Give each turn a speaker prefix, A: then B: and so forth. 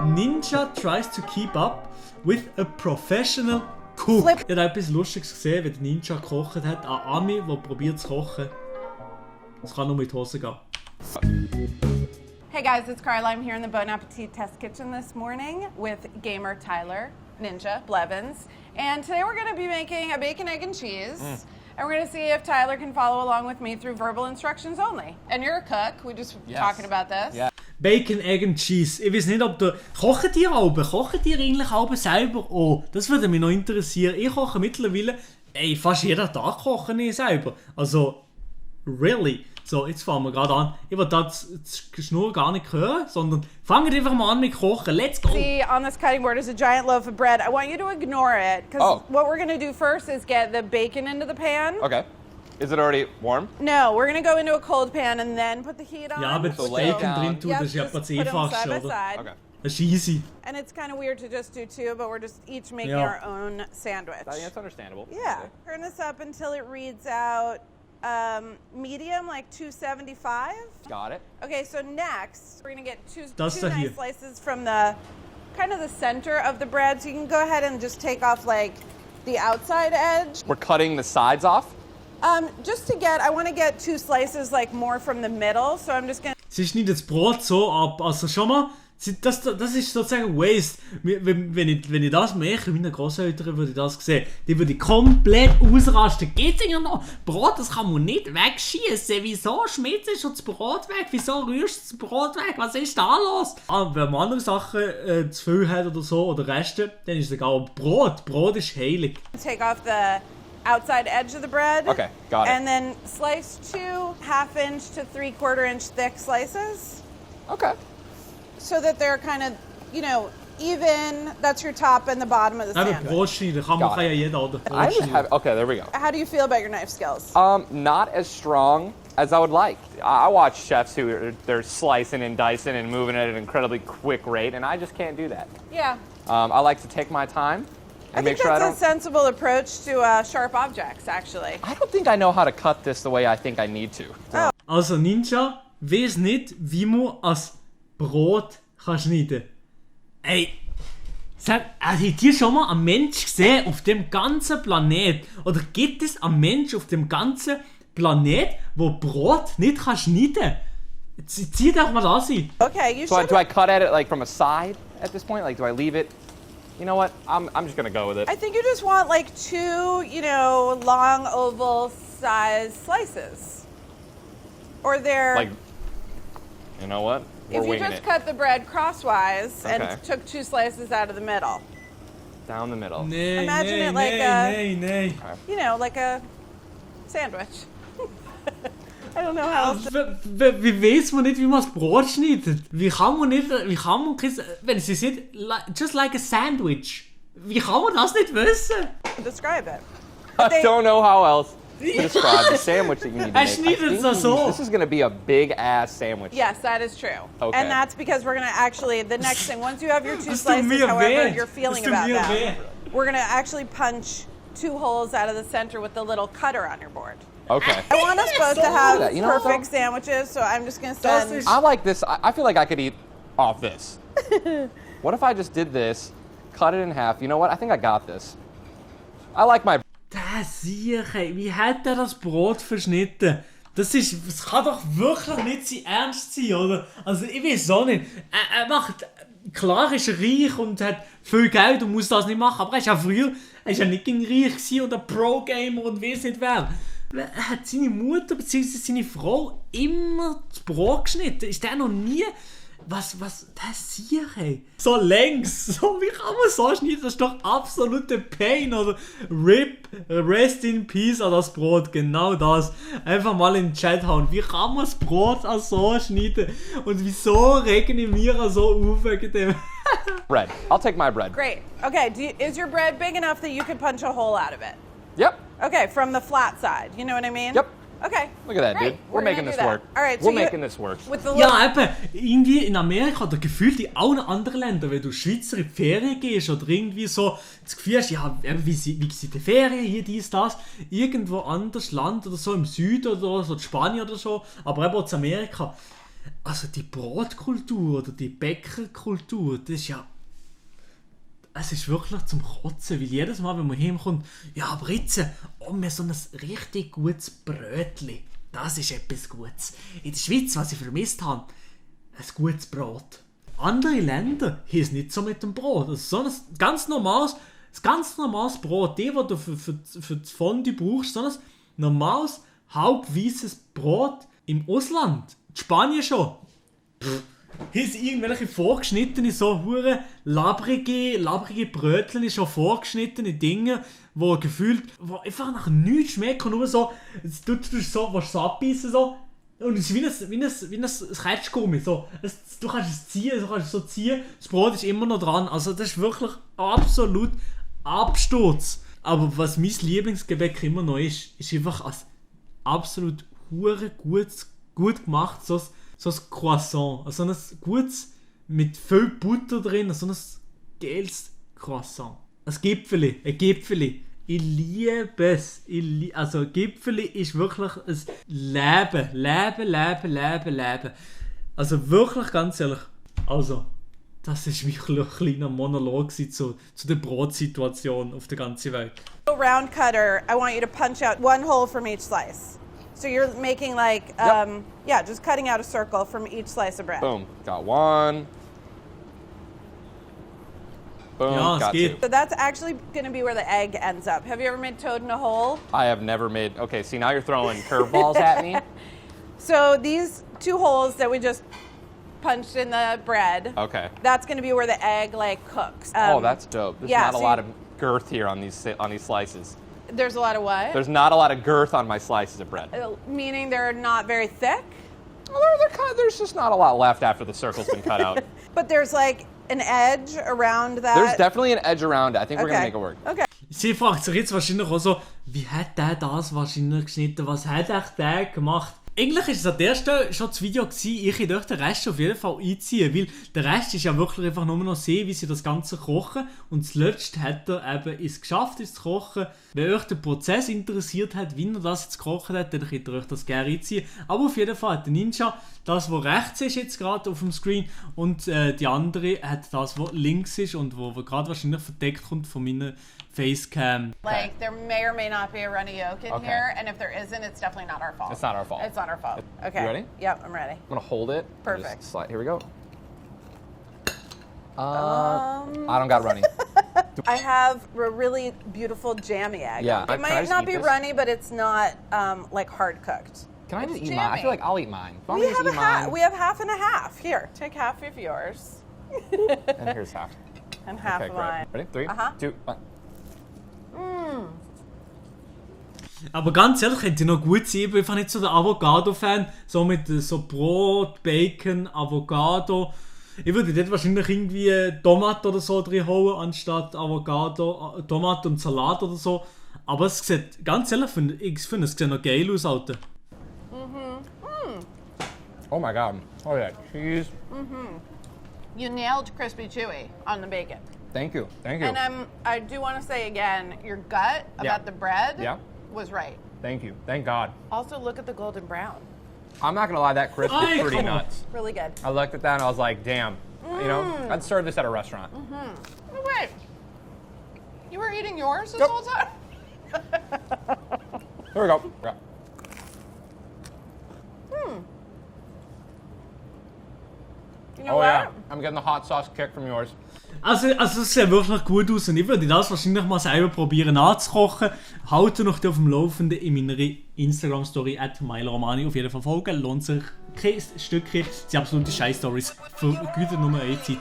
A: Ninja tries to keep up with a professional cook. Ich habe etwas Lustiges gesehen, wie der Ninja gekocht hat. Ein Ami, der probiert zu kochen. Das kann nur mit Hose gehen.
B: Hey guys, it's Carla. I'm here in the Bon Appetit Test Kitchen this morning with gamer Tyler, Ninja, Blevins. And today we're going to be making a bacon, egg, and cheese. And we're going to see if Tyler can follow along with me through verbal instructions only. And you're a cook. We just talking about this.
C: Yeah.
A: Bacon, Egg and Cheese. Ich weiß nicht, ob du... Kochen die eigentlich auch selber? Oh, das würde mich noch interessieren. Ich koche mittlerweile... fast jeden Tag koche ich selber. Also, really. So, jetzt fangen wir gerade an. Ich will das Schnurr gar nicht hören, sondern fangen einfach mal an mit Kochen. Let's go!
B: See, on this cutting board is a giant loaf of bread. I want you to ignore it, because what we're going to do first is get the bacon into the pan.
C: Okay. Is it already warm?
B: No, we're going to go into a cold pan and then put the heat on.
A: Ja, aber das Bacon drin tun, das ist ja das Einfachste, oder?
C: Okay.
A: Das ist easy.
B: And it's kind of weird to just do two, but we're just each making
A: Yeah.
B: our own sandwich.
C: That's understandable.
B: Yeah. Turn this up until it reads out medium, like 275.
C: Got it.
B: Okay, so next, we're going to get two
A: Das da hier.
B: nice slices from the kind of the center of the bread. So you can go ahead and just take off like the outside edge.
C: We're cutting the sides off.
B: Just to get, I want to get two slices like more from the middle. So I'm just going to...
A: Sie schneidet das Brot so ab. Also schon mal, das ist sozusagen Waste. Wenn ich das mache, meine Großeltern würde ich das sehen, die würde ich komplett ausrasten. Geht's ja noch? Brot, das kann man nicht wegschießen. Wieso schmilzt du schon das Brot weg? Wieso rührst du das Brot weg? Was ist da los? Wenn man andere Sachen zu viel hat oder so, oder Reste, dann ist es egal. Brot ist heilig.
B: Take off the outside edge of the bread.
C: Okay, got it.
B: And then slice 2 1/2 to 3/4 inch thick slices.
C: Okay.
B: So that they're kind of, even. That's your top and the bottom of the
A: Eben
B: sandwich.
A: Brot schneiden, kann ja jeder, oder?
C: I just have. Okay, there we go.
B: How do you feel about your knife skills?
C: Not as strong as I would like. I watch chefs who they're slicing and dicing and moving at an incredibly quick rate, and I just can't do that.
B: Yeah.
C: I like to take my time and
B: I
C: make
B: think
C: sure I
B: that's
C: don't.
B: a sensible approach to sharp objects, actually.
C: I don't think I know how to cut this the way I think I need to.
A: Also Ninja weiss nicht, wie man als Brot kann schneiden. Habt ihr schon mal einen Mensch gesehen auf dem ganzen Planet? Oder gibt es einen Mensch auf dem ganzen Planet, der Brot nicht kann schneiden kann? Zieh doch mal das ein.
B: Okay, you
C: So
B: should.
C: do I cut at it like from a side at this point? Like, do I leave it? You know what? I'm just gonna go with it.
B: I think you just want like 2, long oval size slices. Or they're.
C: Like, you know what? We're
B: if you
C: winging
B: just
C: it.
B: cut the bread crosswise
C: Okay.
B: and took 2 slices out of the middle.
C: Down the middle.
A: Nee,
B: Imagine
A: nee,
B: it like
A: nee, nee.
B: Like a sandwich. I don't know how else.
A: Wie weiss man nicht, wie man das Brot schneidet? Wie kann man wenn sie sieht, just like a sandwich. Wie kann man das nicht wissen?
B: To describe it.
C: I don't know how else to describe the sandwich that you need to make.
A: schneidet es so.
C: This is gonna be a big ass sandwich.
B: Yes, that is true.
C: Okay.
B: And that's because we're going to actually, the next thing, once you have your 2
A: Das tut
B: slices,
A: mir
B: however
A: weh.
B: you're feeling
A: Das tut
B: about
A: mir
B: them,
A: weh.
B: we're going to actually punch 2 holes out of the center with the little cutter on your board.
C: Okay.
B: I want us both to have
C: You know what,
B: perfect
C: though?
B: sandwiches, so I'm just going to
A: Das
B: send...
A: ist-
C: I like this. I feel like I could eat off this. What if I just did this, cut it in half? You know what? I think I got this. I like my.
A: Das Sieche, wie hat er das Brot verschnitten? Das kann doch wirklich nicht sein Ernst sein, oder? Also ich weiß auch nicht. Er macht, klar ist er reich und hat viel Geld und muss das nicht machen, aber er ist ja nicht gegen reich gewesen und ein Pro-Gamer und weiss nicht wer. Er hat seine Mutter bzw. seine Frau immer das Brot geschnitten. Ist der noch nie... Was, das Sieche? So längs, so wie kann man so schneiden? Das ist doch absolute Pain, oder? RIP, Rest in Peace an das Brot, genau das. Einfach mal in den Chat hauen. Wie kann man das Brot auch so schneiden? Und wieso regen ich mir so auf wegen dem?
C: Bread. I'll take my bread.
B: Great. Okay, is your bread big enough that you could punch a hole out of it?
C: Yep.
B: Okay, from the flat side. You know what I mean?
C: Yep.
B: Okay.
C: Look at that,
B: Great.
C: dude. We're
B: gonna
C: making
B: do
C: this
B: that.
C: work.
B: All right, so
C: We're
B: you-
C: making this work.
B: With the
A: Ja, eben, irgendwie in Amerika oder gefühlt in allen anderen Ländern, wenn du Schweizer in die Ferien gehst oder irgendwie so das Gefühl hast, ja, wie sind die Ferien, hier, dies, das, irgendwo anders Land oder so im Süden oder so, in Spanien oder so, aber eben auch in Amerika. Also die Brotkultur oder die Bäckerkultur, das ist ja... Es ist wirklich zum Kotzen, weil jedes Mal, wenn man heimkommt, ja, aber jetzt, wir so ein richtig gutes Brötchen. Das ist etwas Gutes. In der Schweiz, was ich vermisst habe, ein gutes Brot. Andere Länder haben es nicht so mit dem Brot. Also so ein ganz normales Brot, das du für das Fondue brauchst, so ein normales, halbweißes Brot im Ausland. In Spanien schon. Hier sind irgendwelche vorgeschnittene, so hure labrige Brötchen, schon vorgeschnittene Dinge, wo gefühlt, wo einfach nach nichts schmecken, nur so, du so, willst so abbeißen, so, und es ist wie ein Ketschgummi, so. Du kannst es ziehen, das Brot ist immer noch dran, also das ist wirklich absolut Absturz. Aber was mein Lieblingsgebäck immer noch ist einfach ein absolut hure gut gemacht, so ein Croissant, also ein gutes, mit viel Butter drin, so ein geiles Croissant. Ein Gipfeli. Ich liebe es. Also Gipfeli ist wirklich ein Leben. Also wirklich, ganz ehrlich. Also, das ist wirklich ein kleiner Monolog zu der Brotsituation auf der ganzen Welt.
B: Round cutter, I want you to punch out one hole from each slice. So you're making like, just cutting out a circle from each slice of bread.
C: Boom. Got one. Boom.
A: Ja, es
C: got
A: geht.
C: two.
B: So that's actually going to be where the egg ends up. Have you ever made toad in a hole?
C: I have never made. Okay, see now you're throwing curveballs at me.
B: So these two holes that we just punched in the bread.
C: Okay.
B: That's going to be where the egg like cooks.
C: Oh, that's dope. There's
B: yeah,
C: not a
B: so
C: lot of girth here on these slices.
B: There's a lot of what?
C: There's not a lot of girth on my slices of bread.
B: Meaning they're not very thick,
C: Well, there's just not a lot left after the circle's been cut out.
B: but there's like an edge around that.
C: There's definitely an edge around it. I think we're gonna
B: Okay.
C: make it work.
B: Okay.
A: Sie fragt sich jetzt wahrscheinlich auch so, wie hat der das wahrscheinlich geschnitten? Was hat echt der gemacht? Eigentlich ist es an der Stelle schon das Video gewesen, ich hätte euch den Rest auf jeden Fall einziehen, weil der Rest ist ja wirklich einfach nur noch sehen, wie sie das Ganze kochen, und zuletzt hat er eben es geschafft, es zu kochen. Wenn euch der Prozess interessiert hat, wie er das jetzt gekocht hat, dann könnt ihr euch das gerne einziehen. Aber auf jeden Fall hat der Ninja das, was rechts ist jetzt gerade auf dem Screen, und die andere hat das, was links ist und wo gerade wahrscheinlich verdeckt kommt von meiner Facecam.
B: Like there may or may not be a runny yolk in
C: Okay.
B: here, and if there isn't, it's definitely not our fault.
C: It's not our fault.
B: It's not our fault. Okay.
C: You ready?
B: Yep, I'm ready.
C: I'm gonna hold it. and
B: Perfect.
C: Just slide. Here we go. I don't got runny.
B: I have a really beautiful jammy egg.
C: Yeah.
B: It
C: Can I
B: might
C: just
B: not
C: eat
B: be
C: this?
B: runny, but it's not like hard cooked.
C: Can I just
B: It's
C: eat mine? I feel
B: jammy.
C: like I'll eat mine. Why don't
B: We
C: I just
B: have
C: eat
B: half.
C: mine?
B: We have half and a half. Here, take half of yours
C: And here's half.
B: and half
C: Okay,
B: of
C: great.
B: mine.
C: Ready? 3,
B: Uh-huh.
C: 2, 1.
A: Aber ganz ehrlich, könnte noch gut sein, ich bin einfach nicht so der Avocado-Fan, so mit so Brot, Bacon, Avocado. Ich würde dort wahrscheinlich irgendwie Tomate oder so drin holen, anstatt Avocado, Tomate und Salat oder so. Aber es sieht, ganz ehrlich, ich finde es sieht noch geil aus, Alter.
C: Oh my god. Oh yeah, cheese.
B: You nailed crispy chewy on the bacon.
C: Thank you. Thank you.
B: And I do want to say again, your gut about
C: Yeah.
B: the bread
C: Yeah.
B: was right.
C: Thank you. Thank God.
B: Also, look at the golden brown.
C: I'm not gonna lie, that crisp
A: Ay,
C: is pretty
A: come on.
C: nuts.
B: Really good.
C: I looked at that and I was like, damn. You know, I'd serve this at a restaurant.
B: Oh, wait. You were eating yours this
C: Yep.
B: whole time?
C: Here we go. Yeah.
B: You know
C: Oh
B: what?
C: yeah, I'm getting the hot sauce kick from yours.
A: Also es sieht wirklich gut aus und ich würde das wahrscheinlich mal selber probieren nachzukochen. Halte noch auf dem Laufenden in meiner Instagram-Story @MiloRomani. Auf jeden Fall folgen, lohnt sich kein Stückchen. Das sind absolute Scheiß-Stories für gute Nummer 1 Zeit.